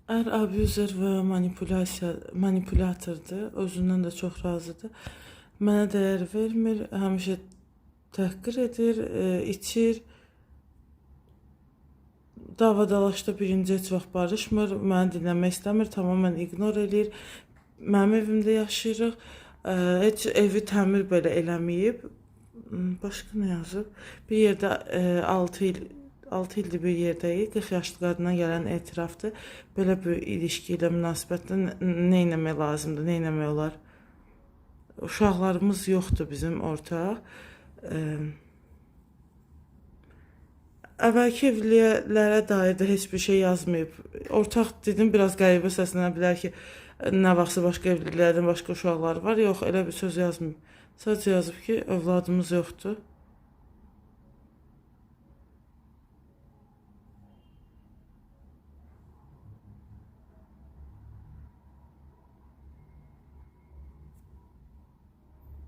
Ər abuser və manipulyatordur. Özündən də çox razıdır. Mənə dəyər vermir, həmişə təhqir edir, içir. Dava-dalaşda birinci heç vaxt barışmır, məni dinləmək istəmir, tamamilə ignor eləyir. Mənim evimdə yaşayırıq. Heç evi təmir belə eləməyib. Başqa nə yazıb? Bir yerdə 6 il 6 ildir bir yerdəyik. 40 yaşlı qadından gələn etirafdır. Belə bir ilişki ilə münasibətdə nə etmək lazımdır, nə etmək olar? Uşaqlarımız yoxdur bizim ortaq. Əvvəlki evliliklərə dair də heç bir şey yazmayıb. Ortaq dedim, biraz qəribə səslənə bilər ki, nə vaxtsa başqa evliliklərdən başqa uşaqları var. Yox, elə bir söz yazmayıb. Sadəcə yazıb ki, övladımız yoxdur.